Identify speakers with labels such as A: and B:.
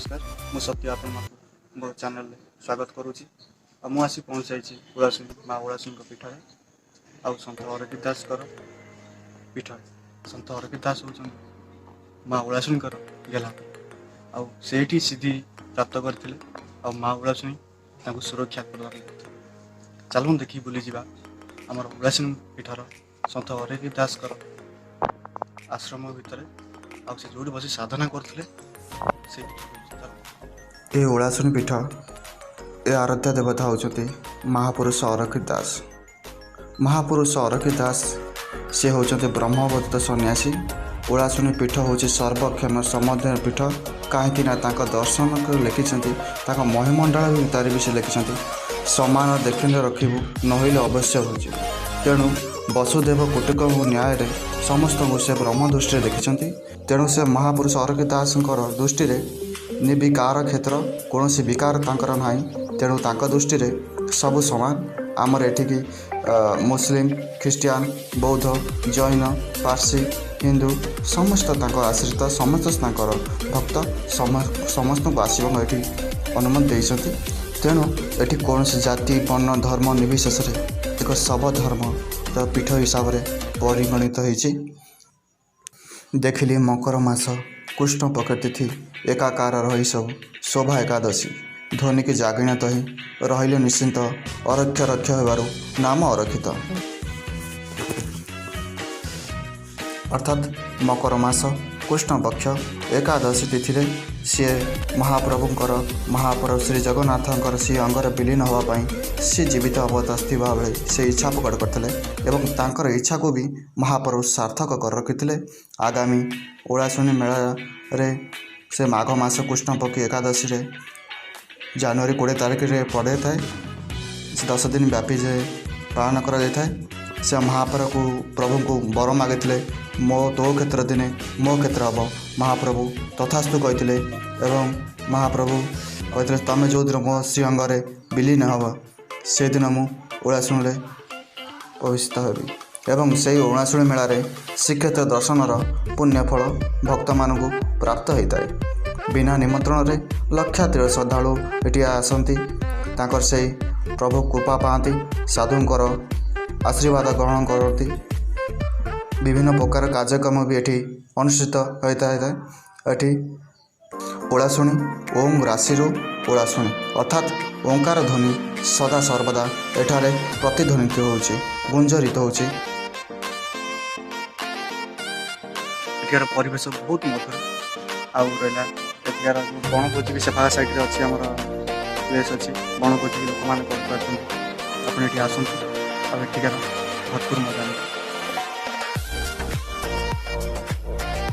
A: ନମସ୍କାର, ମୁଁ ସତ୍ୟ ଆପଣମାନଙ୍କୁ ମୋ ଚ୍ୟାନେଲରେ ସ୍ୱାଗତ କରୁଛି। ଆଉ ମୁଁ ଆସି ପହଞ୍ଚାଇଛି ଓଳାଶୁଣୀ, ମା ଓଳାଶୁଣୀଙ୍କ ପୀଠରେ ଆଉ ସନ୍ଥ ଅରକ୍ଷିତ ଦାସଙ୍କର ପୀଠରେ। ସନ୍ଥ ଅରକ୍ଷିତ ଦାସ ହେଉଛନ୍ତି ମା ଓଳାଶୁଣୀଙ୍କର ଗେହ୍ଲା, ଆଉ ସେଇଠି ସିଦ୍ଧି ପ୍ରାପ୍ତ କରିଥିଲେ ଆଉ ମା ଓଳାଶୁଣୀ ତାଙ୍କୁ ସୁରକ୍ଷା ପ୍ରଦାନ କରିଥିଲେ। ଚାଲନ୍ତୁ ଦେଖି ବୁଲିଯିବା ଆମର ଓଳାଶୁଣୀ ପୀଠର ସନ୍ଥ ଅରକ୍ଷିତ ଦାସଙ୍କର ଆଶ୍ରମ ଭିତରେ, ଆଉ ସେ ଯେଉଁଠି ବସି ସାଧନା କରୁଥିଲେ ସେଇ ପୀଠକୁ।
B: ଏ ଓଳାଶୁଣୀ ପୀଠ ଏ ଆରାଧ୍ୟ ଦେବତା ହେଉଛନ୍ତି ମହାପୁରୁଷ ଅରକ୍ଷିତ ଦାସ। ମହାପୁରୁଷ ଅରକ୍ଷିତ ଦାସ ସେ ହେଉଛନ୍ତି ବ୍ରହ୍ମବଦ୍ଧ ସନ୍ନ୍ୟାସୀ। ଓଳାଶୁଣୀ ପୀଠ ହେଉଛି ସର୍ବକ୍ଷମ ସମଧ୍ୟ ପୀଠ, କାହିଁକି ନା ତାଙ୍କ ଦର୍ଶନ ଲେଖିଛନ୍ତି, ତାଙ୍କ ମହିମଣ୍ଡଳ ଭିତରେ ବି ସେ ଲେଖିଛନ୍ତି, ସମାନ ଦେଖିଲେ ରଖିବୁ ନହେଲେ ଅବଶ୍ୟ ଭଜିବୁ। ତେଣୁ ବସୁଦେବ କୁଟୁମ୍ବ ନ୍ୟାୟରେ ସମସ୍ତଙ୍କୁ ସେ ବ୍ରହ୍ମ ଦୃଷ୍ଟିରେ ଦେଖିଛନ୍ତି। ତେଣୁ ସେ ମହାପୁରୁଷ ଅରକ୍ଷିତ ଦାସଙ୍କର ଦୃଷ୍ଟିରେ ନିର୍ବିକାର କ୍ଷେତ୍ର, କୌଣସି ବିକାର ତାଙ୍କର ନାହିଁ। ତେଣୁ ତାଙ୍କ ଦୃଷ୍ଟିରେ ସବୁ ସମାନ। ଆମର ଏଠିକି ମୁସଲିମ, ଖ୍ରୀଷ୍ଟିଆନ, ବୌଦ୍ଧ, ଜୈନ, ପାର୍ସୀ, ହିନ୍ଦୁ ସମସ୍ତ ତାଙ୍କ ଆଶ୍ରିତ, ସମସ୍ତ ତାଙ୍କର ଭକ୍ତ ସମସ୍ତଙ୍କୁ ଆସିବାକୁ ଏଠି ଅନୁମତି ଦେଇଛନ୍ତି। ତେଣୁ ଏଠି କୌଣସି ଜାତି, ବର୍ଣ୍ଣ, ଧର୍ମ ନିର୍ବିଶେଷରେ ଏକ ସବ ଧର୍ମର ପୀଠ ହିସାବରେ ପରିଗଣିତ ହେଇଛି। ଦେଖିଲି ମକର ମାସ କୃଷ୍ଣ ପକ୍ଷ ତିଥି ଏକାକାର ରହି ସବୁ ଶୋଭା ଏକାଦଶୀ ଧ୍ୱନିକି ଜାଗିଣ ତହିଁ ରହିଲେ ନିଶ୍ଚିନ୍ତ ଅରକ୍ଷ ରକ୍ଷ ହେବାରୁ ନାମ ଅରକ୍ଷିତ। ଅର୍ଥାତ୍ ମକର ମାସ କୃଷ୍ଣ ପକ୍ଷ ଏକାଦଶୀ ତିଥିରେ ସିଏ ମହାପ୍ରଭୁଙ୍କର, ମହାପ୍ରଭୁ ଶ୍ରୀ ଜଗନ୍ନାଥଙ୍କର ଶ୍ରୀ ଅଙ୍ଗରେ ବିଲୀନ ହେବା ପାଇଁ ସେ ଜୀବିତ ଅବସ୍ଥା ଥିବାବେଳେ ସେ ଇଚ୍ଛା ପ୍ରକଟ କରିଥିଲେ ଏବଂ ତାଙ୍କର ଇଚ୍ଛାକୁ ବି ମହାପ୍ରଭୁ ସାର୍ଥକ କରି ରଖିଥିଲେ। ଆଗାମୀ ଓଳାଶୁଣୀ ମେଳାରେ ସେ ମାଘ ମାସ କୃଷ୍ଣ ପକ୍ଷ ଏକାଦଶୀରେ ଜାନୁଆରୀ 20 ତାରିଖରେ ପଡ଼ିଥାଏ। ସେ 10 ଦିନ ବ୍ୟାପୀ ଯେ ପାଳନ କରାଯାଇଥାଏ। ସେ ମହାପ୍ରଭୁ ପ୍ରଭୁଙ୍କୁ ବର ମାଗିଥିଲେ, ମୋ ତୋ କ୍ଷେତ୍ର ଦିନେ ମୋ କ୍ଷେତ୍ର ହେବ। ମହାପ୍ରଭୁ ତଥାସ୍ତୁ କହିଥିଲେ ଏବଂ ମହାପ୍ରଭୁ କହିଥିଲେ, ତମେ ଯେଉଁଦିନ ମୋ ଶ୍ରୀଅଙ୍ଗରେ ବିଲୀନ ହେବ ସେଦିନ ମୁଁ ଓଳାଶୁଣୀରେ ପ୍ରବେଶିତ ହେବି। ଏବଂ ସେଇ ଓଳାଶୁଣୀ ମେଳାରେ ଶ୍ରୀକ୍ଷେତ୍ର ଦର୍ଶନର ପୁଣ୍ୟଫଳ ଭକ୍ତମାନଙ୍କୁ ପ୍ରାପ୍ତ ହୋଇଥାଏ। ବିନା ନିମନ୍ତ୍ରଣରେ ଲକ୍ଷାଧିକ ଶ୍ରଦ୍ଧାଳୁ ଏଠି ଆସନ୍ତି, ତାଙ୍କର ସେଇ ପ୍ରଭୁ କୃପା ପାଆନ୍ତି, ସାଧୁଙ୍କର ଆଶୀର୍ବାଦ ଗ୍ରହଣ କରନ୍ତି। ବିଭିନ୍ନ ପ୍ରକାର କାର୍ଯ୍ୟକ୍ରମ ବି ଏଠି ଅନୁଷ୍ଠିତ ହୋଇଥାଏ। ଏଠି ଓଳାଶୁଣୀ ଓମ୍ ରାଶିରୁ ଓଳାଶୁଣୀ, ଅର୍ଥାତ୍ ଓଙ୍କାର ଧ୍ୱନି ସଦା ସର୍ବଦା ଏଠାରେ ପ୍ରତିଧ୍ୱନିତ ହେଉଛି, ଗୁଞ୍ଜରିତ ହେଉଛି।
A: ଏଠିକାର ପରିବେଶ ବହୁତ ମଧୁର। ଆଉ ରହିଲା ଏଠିକାର ଯେଉଁ ବଣଭୋଜି ବି ସେପାଖ ସାଇଡ଼ରେ ଅଛି, ଆମର ପ୍ଲେସ୍ ଅଛି, ବଣଭୋଜି ବି ଲୋକମାନେ କରିପାରୁଛନ୍ତି। ଆପଣ ଏଠି ଆସନ୍ତୁ ଆଉ ଏଠିକାର ଭରପୁର ମଜା ନେବେ।